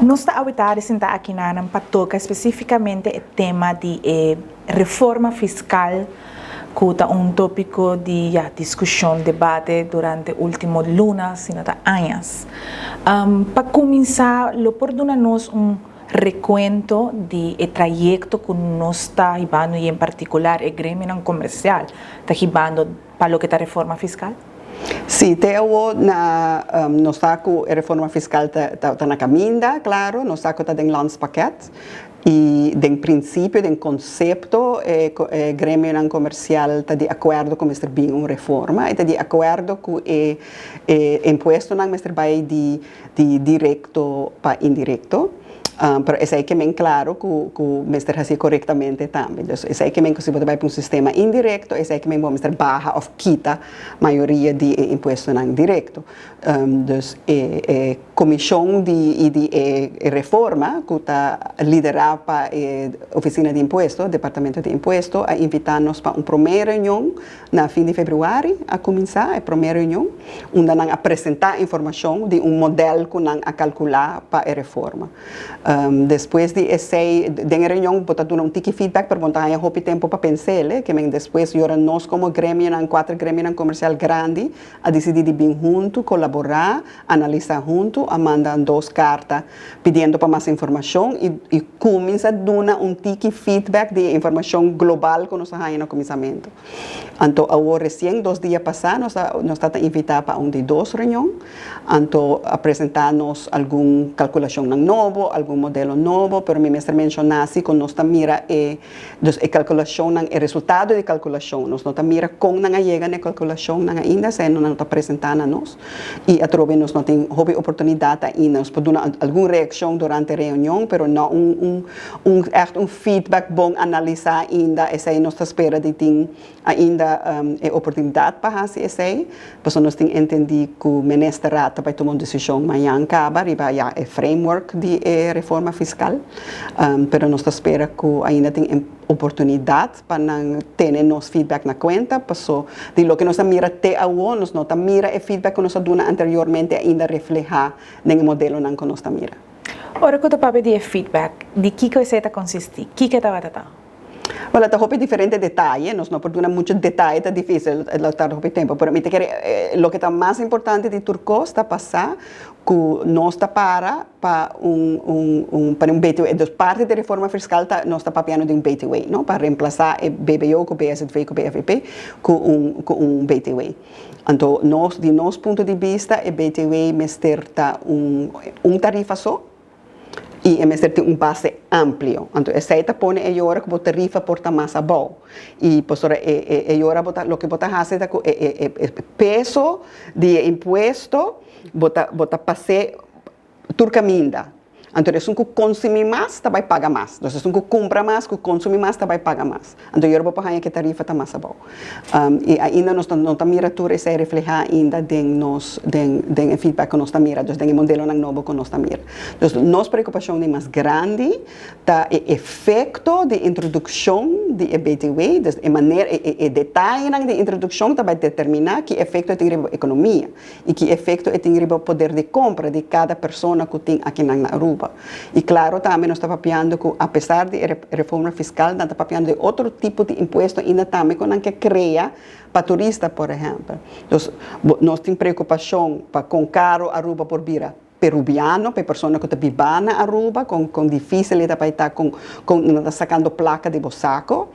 Nos ta awitari sinta aki nan pa toca specificamente e tema di e reforma fiscal, cu ta un topico di, ja, discusion, debate durante ultimo luna, sino ta aña. Pa cuminsa, lo por duna nos un recuento di e trayecto cu nos ta hibando y en particular e gremio comercial ta hibando pa loke ta reforma fiscal? Si, te na nos ta cu reforma fiscal ta na caminda, claro, nos ta cu ta den landspakket y den principio, den concepto, gremio comercial ta di acuerdo cu mester bin un reforma y ta di acuerdo cu e impuestonan mester bay di directo pa indirecto. Pero esey kiermen, claro, cu mester haci corectamente tambe. Anto, esey kiermen cu si bo bay pa un sistema indirecto, esey kiermen bo mester baha of kita mayoria di impuestonan directo. Dus e comision di reforma, cu ta lidera pa e Oficina di Impuesto, Departamento di Impuesto, a invita nos pa un prome reunion na fin di februari, a cuminsa e prome reunion, unda nan a presenta informacion di un modelo cu nan a calcula pa e reforma. Despues di esey den reunion, bo ta duna un tiki feedback, pero bo no tin hopi tempo pa pensa, kiermen despues ora nos como gremio, nan cuater gremio comercial grandi, a dicidi di bin hunto, colabora, analisa hunto, a manda dos carta pidiendo pa mas informacion y cuminsa duna un tiki feedback di informacion global cu nos a haya na cuminsamento. Anto, awor recien, 2 dia pasa, nos a invita pa un di dos reunion, anto a presenta nos algun calculacion nobo, algun modelo nobo, pero mi mester menciona asina cu nos ta mira e, dus e calculacion nan, e resultado di calculacion, nos no ta mira con nan a yega na calculacion nan ainda, esey no ta presenta na nos, y atrobe nos no tin hopi oportunidad ainda, nos por duna algun reaccion durante e reunion, pero no un echt un feedback bon analisa ainda. Esey nos ta spera di tin ainda e oportunidad pa haci esey, pasobra nos tin entendi cu ministerraad ta bay tuma un decision mañan caba riba, ja, e framework di e reforma fiscal, pero nos ta spera cu ainda tin oportunidad pa nan tene nos feedback na cuenta, paso di loke nos mira te awor, nos no ta mira e feedback cu nos a duna anteriormente ainda refleha den modelonan cu nos ta mira. Ora cu ta di feedback, di kico esey ta consisti? Kico tabata ta? Well, ta hopi diferente detaye, nos no por duna mucho detaye, ta dificil, lo ta hopi tempo, pero mi ta kere, loke ta mas importante di tur cos ta pasa cu nos ta para pa un BTW, dus parti di reforma fiscal ta, nos ta papiando di un BTW, no? Pa reemplasa e BBO cu BZV cu BFVP cu un BTW. Anto, nos, di nos punto di bista, e BTW mester ta un tarifa so, y e mester tin un base amplio. Anto, esey ta pone e ora cu e tarifa por ta mas abou. Y pues ora e ora bo ta loke bo ta haci ta e peso di impuesto bo ta pasa tur caminda. Anto, esun cu consumi mas, ta bay paga mas. Anto, esun cu cumpra mas, cu consumi mas, ta bay paga mas. Anto, ora bo haya cu e tarifa ta mas abou. Y ainda nos no ta mira tur esey refleha ainda den nos den feedback cu nos ta mira, dus den modelonan nobo cu nos ta mira. Dus nos preocupacion di mas grandi ta e efecto di introduccion di BTW, dus e manera e detaye di introduccion ta bay determina ki efecto e tin riba economia y ki efecto e tin riba poder di compra di cada persona cu tin aki na Aruba. Y claro, tambe nos ta papiando cu apesar di reforma fiscal, ta papiando di otro tipo di impuesto ainda tambe cu nan kier crea pa turista, por ehempel. Anto, nos tin preocupacion pa con caro Aruba por bira peruviano, pa persona cu ta biba na Aruba, con dificil ta pa ta con ta sacando placa di bo saco,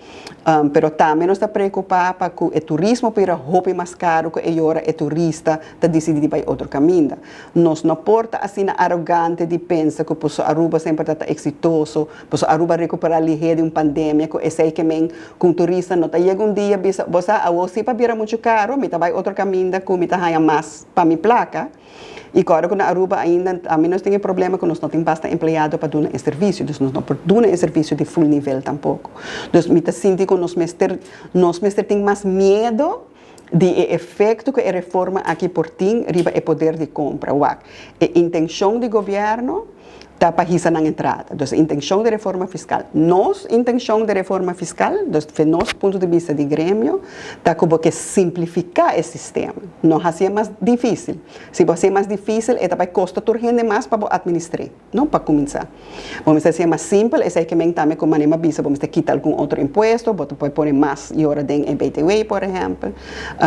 pero tambe nos ta preocupa pa cu e turismo bira hopi mas caro, cu e ora e turista ta dicidi di bay otro caminda. Nos no por ta asina arogante di pensa cu pues Aruba semper ta exitoso, pues Aruba recupera lihe di un pandemia, cu esey kiermen cu un turista no ta yega un dia bisa, "Bo sa, awo si pa bira mucho caro, mi ta bay otro caminda cu mi ta haya mas pa mi placa." Y awor cu na Aruba ainda ami nos tin problema cu nos no tin basta empleado pa duna e servicio, dus nos no por duna e servicio di full nivel tampoco. Dus mi ta sinti cu nos mester tin mas miedo di e efecto cu e reforma aki por tin riba e poder di compra. Wak, e intencion di gobierno Ta pa hisa nan entrada. Dus intencion di reforma fiscal. Nos intencion di reforma fiscal, dus for nos punto di bista di gremio, ta cu bo kier simplifica e sistema. No haci mas dificil. Si bo haci mas dificil, e ta bay costa tur hende mas pa bo administra, no pa cuminsa. Bo mester haci mas simpel, esey kiermen tambe cu manera bisa, bo mester kita algun otro impuesto, bo por pone mas yora den e BTW, por ehempel.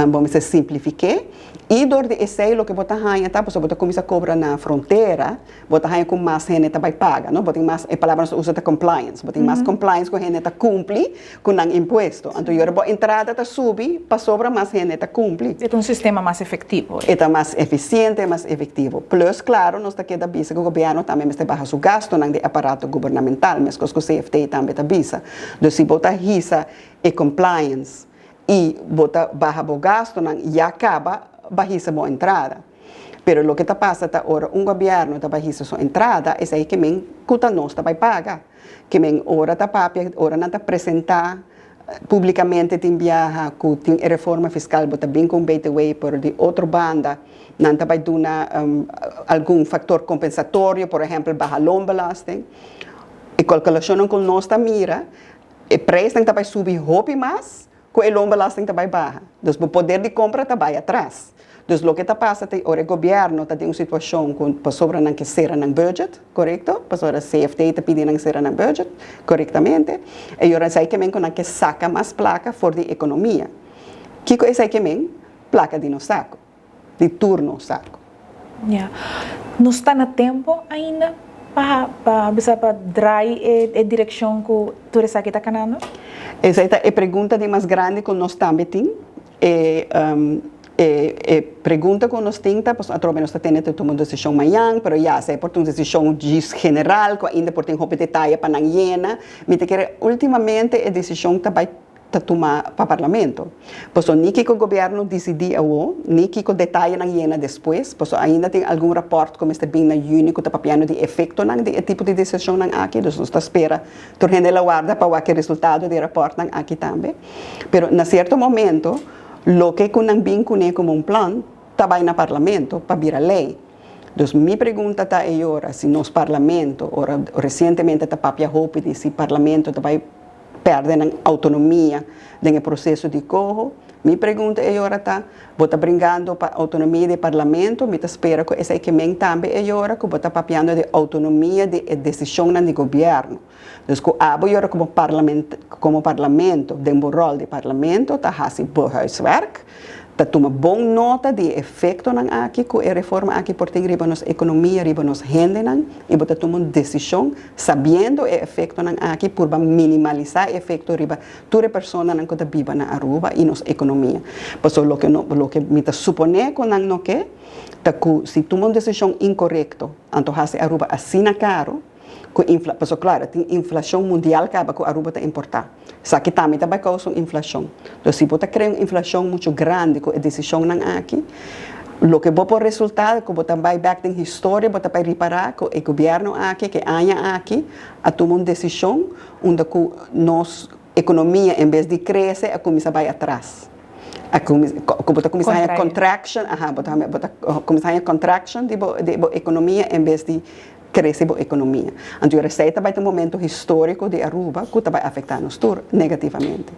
Bo mester simplifica. Y door di esey loke bo ta haya ta, bo ta cuminsa cobra na frontera, bo ta haya cu mas hende ta bay paga, no? Bo tin mas, e palabra nos usa ta compliance, bo tin mas compliance cu hende ta cumpli cu nan impuesto. Anto yora bo entrada ta subi, pasobra mas hende ta cumpli. E ta un sistema mas efectivo. E ta mas eficiente, mas efectivo. Plus, claro, nos ta keda bisa cu gobierno tambe mester baha su gastonan di aparato gubernamental, mescos cu CFT tambe ta bisa. Dus si bo ta hisa e compliance y bo ta baha bo gastonan, ya caba bo a hisa bo entrada. Pero loke ta pasa ta ora un gobierno ta hisa su entrada, esey kiermen cu ta nos ta bay paga. Kiermen ora ta papia, ora nan ta presenta publicamente tin biaha cu tin reforma fiscal, bo ta bin cu un BTW, pero di otro banda nan ta bay duna algun factor compensatorio, por ehempel, baha loonbelasting. E calculacion cu nos ta mira, e prijs ta bay subi hopi mas, cu e loonbelasting ta bay baha. Dus e poder di compra ta bay atras. Dus loke ta pasa ta ora gobierno ta den un situacion cu pasobra nan kier cera nan budget, corecto? Pasobra CFT ta pidi nan cera nan budget, corectamente. Y ora esey kiermen cu nan kier saca mas placa for di economia. Kico esey kiermen? Placa di nos saco, di tur nos saco. Yeah. No ta na tempo ainda pa draai e direccion cu tur esaki ta canando? Esey ta e pregunta di mas grandi cu nos tambe tin. E pregunta cu nos tin ta, pues, atrobe nos ta tene di tuma un decision mañan, pero ya, esey por un decision general, cu ainda por tin hopi detaye pa nan yena. Mi ta kere ultimamente e decision ta bay ta tuma pa parlamento. Pues ni cu gobierno dicidi awo, ni cu detaye nan yena despues, pues ainda tin algun rapport cu mester bin na juni cu ta papiando di efecto nan di e tipo di decision nan aki, dus nos ta spera tur hende lo warda pa wak e resultado di rapport nan aki tambe. Pero na cierto momento, loke cu nan bin cune como un plan, ta bay na parlamento pa bira ley. Dus mi pregunta ta e ora, si nos parlamento, ora recientemente ta papia hopi di si parlamento ta bay perde nan autonomia den e proceso di coho, mi pregunta e ora ta, bo ta bringando pa autonomia di parlamento, mi ta spera cu esey kiermen tambe e ora cu bo ta papiando di autonomia di e decision di gobierno. Dus cu abo yora como parlamento, den bo rol di parlamento, ta hasi bo huiswerk, ta tuma bon nota di efectonan aki cu e reforma aki por tin riba nos economia, riba nos hendenan, y bo ta tuma un decision sabiendo e efectonan aki por minimalisa e efecto riba tur e personanan cu ta biba na Aruba y nos economia. Paso loke no, loke mi ta supone cu nan no kier, ta cu si tuma un decision incorecto, anto hasi Aruba asina caro, cu paso claro, tin inflacion mundial caba cu Aruba ta importa. Esaki tambe ta bay causa un inflacion. Anto, si bo ta crea un inflacion mucho grandi cu e decision nan aki, loke bo por resulta cu bo ta bay back den historia, bo ta bay ripara cu e gobierno aki, cu aña aki, a tuma un decision unda cu nos economia, en bes di crece, a cuminsa bay atras. A cuminsa, bo ta cuminsa Contrae. Contraction, aha, bo ta cuminsa contraction di bo economia en bes di crece bo economia. Anto, esey ta bay un momento historico di Aruba cu ta bay afecta nos tur negativamente.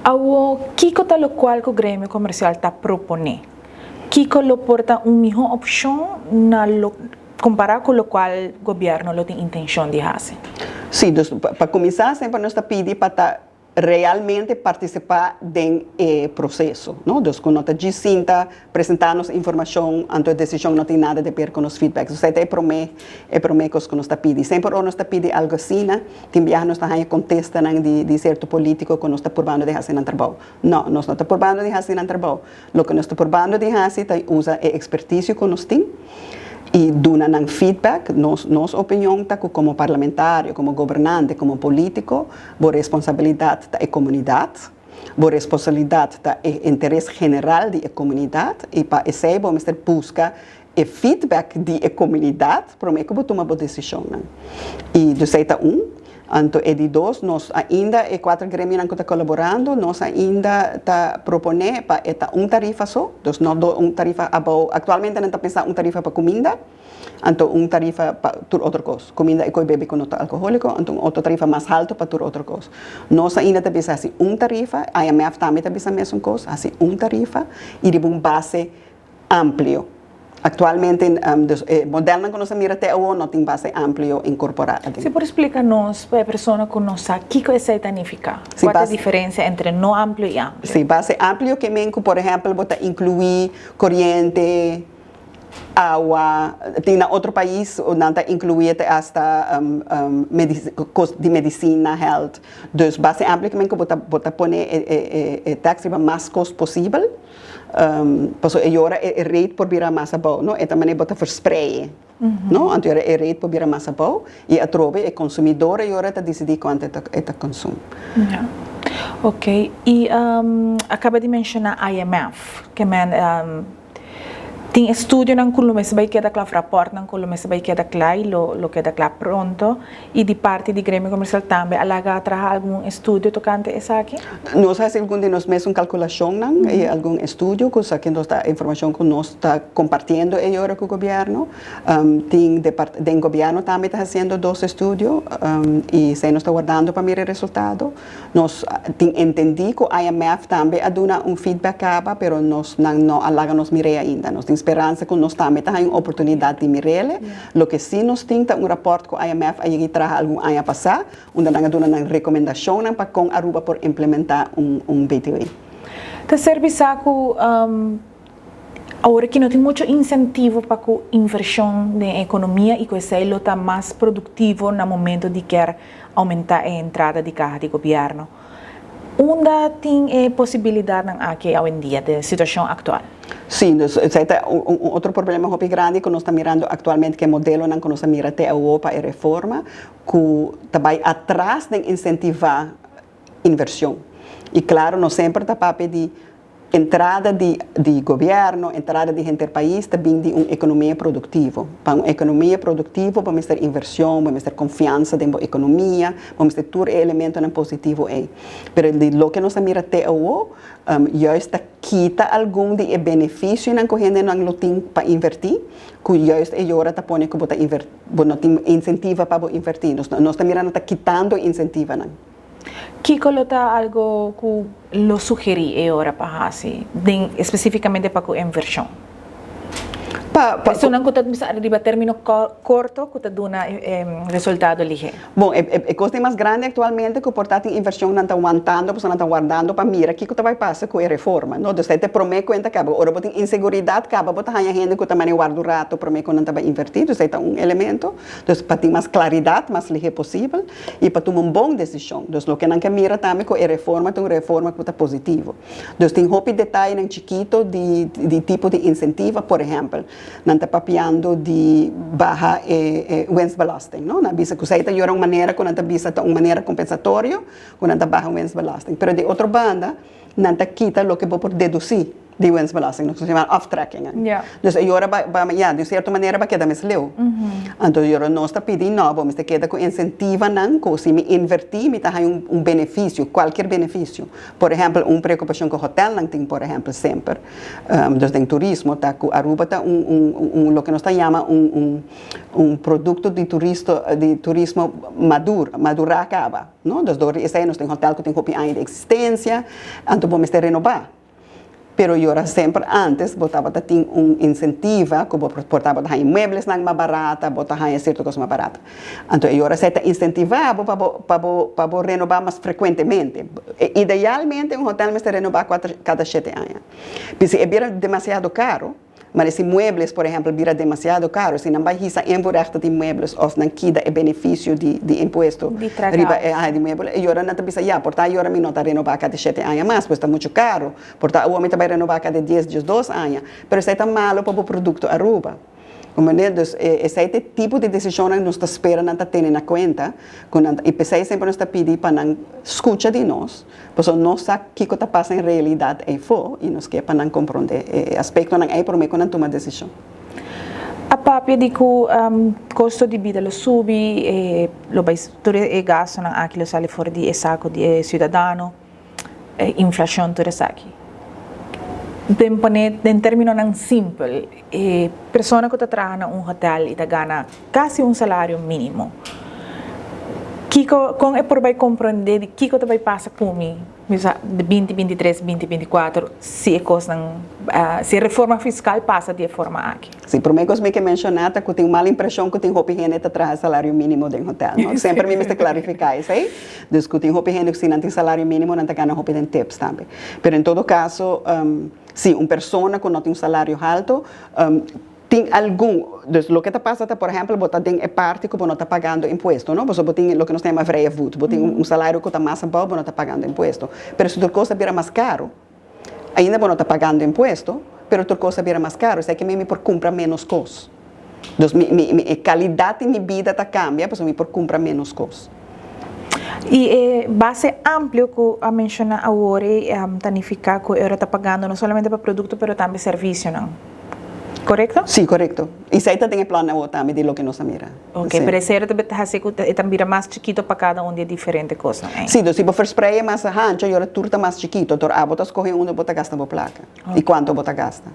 Awo, kico ta locual cu gremio comercial ta propone? Kico lo por ta un miho opcion na lo, compara cu locual gobierno lo tin intencion di haci? Si, dus, pa cuminsa, semper nos ta pidi pa ta realmente participa den e proceso, no? Dus cu no ta sinta presenta nos informacion, anto e decision no tin nada di haber cu nos feedback. Dus e prome cos cu nos ta pidi. Semper ora nos ta pidi algo asina, tin biaha nos ta haya contesta nan di cierto politico cu nos ta purbando di haci nan trabou. No, nos no ta purbando di haci nan trabou. Loke nos ta purbando di haci ta usa e experticio cu nos tin y duna nan feedback. Nos opinion ta cu como parlamentario, como gobernante, como politico, bo responsabilidad ta e comunidad, bo responsabilidad ta e interes general di e comunidad y pa esey bo mester busca e feedback di e comunidad pa cu bo tuma bo decision. Y dus ta un. Anto, e di dos, nos ainda, e cuater gremionan cu ta colaborando, nos ainda ta propone pa e ta un tarifa so, dus no un tarifa abou, actualmente nan ta pensa un tarifa pa cuminda. Anto un tarifa pa tur otro kos. Kuminda i koi bebe ku no ta alkohóliko, anto un otro tarifa mas haltu pa tur otro kos. Nos ainda ta bisa hasi un tarifa, IMF tambe ta bisa mesun kos, hasi un tarifa i riba un base amplio. Aktualmente dus e modelnan ku nos a mira te awor no tin base amplio inkorporá aden. Si por splika nos pa e persona ku no sa kiko esei ta nifiká? Kua ta e diferensia entre no amplio i amplio? Si, base amplio ke men ku por ehèmpel bo ta inkluí koriente, awa, tin na otro pais nan ta inkluí te asta kos di medisina, health. Dus base amplio ke men ku bo ta bo ta pone e tax riba mas kos posibel, pasobra e yora e rate por bira mas abou, no? E ta manera bo ta verspreie, no? Anto yora e rate por bira mas abou i atrobe e konsumidor e yora ta disidí kuantu e ta konsum. Ya. Ok. I a kaba di menshoná IMF, ke men Tin estudionan ku lo mester bai keda kla of raportnan ku lo mester bai keda kla i lo lo keda kla pronto. I di parti di Gremio Komersial tambe a laga a traha algun estudio tokante esaki? Nos a hasi algun di nos mesun kalkulashonnan i algun estudio ku sa nos ta informashon ku nos ta kompartiendo e ora ku gobièrnu. Tin depart den gobièrnu tambe ta hasiendo dos estudio i esei nos ta wardando pa mira e resultado. Nos tin entendí ku IMF tambe a duna un feedback kaba, pero nos nan no a laga nos mir'é ainda. Nos tin speransa ku nos tambe ta haña un oportunidat di mir'é. Loke sí nos tin ta un rapòrt ku IMF a yega i traha algun aña pasá, unda nan a duna nan rekomendashonnan pa kon Aruba por implementá un BTW. Ta ser bisá ku awor aki no tin mucho insentivo pa ku invershon den ekonomia i ku esei lo ta mas produktivo na momento di kier oumentá e entrada di kaha di gobièrnu. Unda tin e posibilidatnan aki awendia den situashon aktual? Sí, dus esei ta un otro problema hopi grandi ku nos ta mirando aktualmente ku e modelonan ku nos a mira te awo pa e reforma ku ta bai atras den insentivá invershon. I klaro nos semper ta papia di Entrada di di gobierno, entrada di henter pais ta bin di un economia productivo. Pa un economia productivo bo mester inversion, bo mester confiansa den bo economia, bo mester tur e elementonan positivo ey. Pero di loke nos a mira te awo, juist ta kita algun di e beneficionan cu hendenan lo tin pa inverti, cu juist e yora ta pone cu bo ta inverti, bo no tin incentiva pa bo inverti. Nos ta mira nan ta kitando incentivanan. Kiko lo ta algo ku lo sugerí e ora pa hasi, den espesífikamente pa ku invershon? Pa, pa. Esunnan ku ta bisa riba término korto ku ta duna resultado lihé. Bon, e e kos di mas grandi aktualmente ku por ta tin invershonnan ta wantando, pasobra nan ta wardando pa mira kiko ta bai pasa ku e reforma, no? Dus ta e promé kuenta kaba. Ora bo tin inseguridat kaba bo ta haña hende ku ta mane warda un rato promé ku nan ta bai invertí, dus ei ta un elemento. Dus pa tin mas klaridat mas lihé posibel. i pa tuma un bon desishon. Dus loke nan ke mira tambe ku e reforma ta un reforma ku ta positivo. Dus tin hopi detayenan chikito di di tipo di insentiva, por ehèmpel, nan ta papiando di baha e e winstbelasting, no? Nan a bisa ku esei ta yora un manera ku nan ta bisa ta un manera kompensatorio ku nan ta baha winstbelasting. Pero di otro banda nan ta kita loke bo por dedusí di winstbelasting, nos ta yama aftrekking. Dus e yora ba ba ya di un sierto manera ba keda mes leu. Anto yora nos ta pidi no, bo mester keda ku insentivanan ku si mi invertí mi ta haña un un benefisio, kualkier benefisio. Por ehèmpel un preokupashon ku hotèlnan tin por ehèmpel semper, dus den turismo ta ku Aruba ta un un un loke nos ta yama un un un produkto di turisto di turismo madur, madurá kaba, no. Dus dor di esei nos tin hotèl ku tin hopi aña di eksistensia, anto bo mester renobá. Pero yora semper antes bo tabata tin un insentiva ku bo por tabata haña mueblesnan mas barata, bo ta haña sierto kos mas barata. Anto e yora esei ta insentivá bo pa bo pa bo pa bo renobá mas frekuentemente. Idealmente un hotel mester renobá kuater kada shete aña. Pero si e bira demasiado karo, Mane si muebles, por ehempel, bira demasiado caro, si nan bai hisa invoerrechten di muebles of nan kida e beneficio di di impuesto Di trek riba af. e aña di mueble, e yora nan ta bisa, ya, por ta yora mi no ta renoba cada shete aña mas, pues ta mucho caro. Por ta awor mi ta bai renoba cada dies, diesdos aña. Pero esei ta malo pa bo producto Aruba. Comprende? Dus e esei ta e tipo di decisionnan nos ta spera nan ta tene na cuenta, cu nan ta, y p'esei semper nos ta pidi pa nan scucha di nos, Pasobra nos sa kiko ta pasa en realidat eifó i nos ke pa nan komprondé e aspektonan ei promé ku nan tuma desishon. A papia di ku kosto di bida lo subi, e lo bai tur e gastunan aki lo sali for di e sako di e siudadano, e inflashon tur esaki. Den pone den términonan simpel, e persona ku ta traha na un hotèl i ta gana kasi un salario mínimo, kiko, kon e por bai komprondé di kiko ta bai pasa ku mi di 2023, 2024 si e kosnan, si e reforma fiskal pasa di e forma aki? Si, promé kos mi ke menshoná ta ku tin un mal impreshon ku tin hopi hende ta traha salario mínimo den hotèl, no? Semper mi mester klarifiká esei. Dus ku tin hopi hende ku si nan tin salario mínimo nan ta gana hopi den tips tambe. Pero en todo kaso, si un persona ku no tin un salario haltu, tin algun, dus loke ta pasa ta por ehèmpel bo ta den e parti ku bo no ta pagando impuesto, no? Pasobra bo tin loke nos ta yama vrije voet, bo tin un salario ku ta mas abou, bo no ta pagando impuesto. Pero si tur kos a bira mas karu, ainda bo no ta pagando impuesto, pero tur kos a bira mas karu, esei ke mi por kumpra ménos kos. Dus mi e kalidat di mi bida ta kambia pasobra mi por kumpra ménos kos. I e base amplio ku a menshoná awor ei ta nifiká ku e ora ta pagando no solamente pa produkto pero tambe servisionan. Korekto? Sí, korekto. I esei ta den e plan awor tambe di loke nos a mira. Ok, pero esei ta hasi ku e ta bira mas chikito pa kada un di e diferente kosnan ei. Sí, dus si bo verspreid e mas hancho i ora tur ta mas chikito, tur abo ta skohe unda bo ta gasta bo plaka i kuantu bo ta gasta.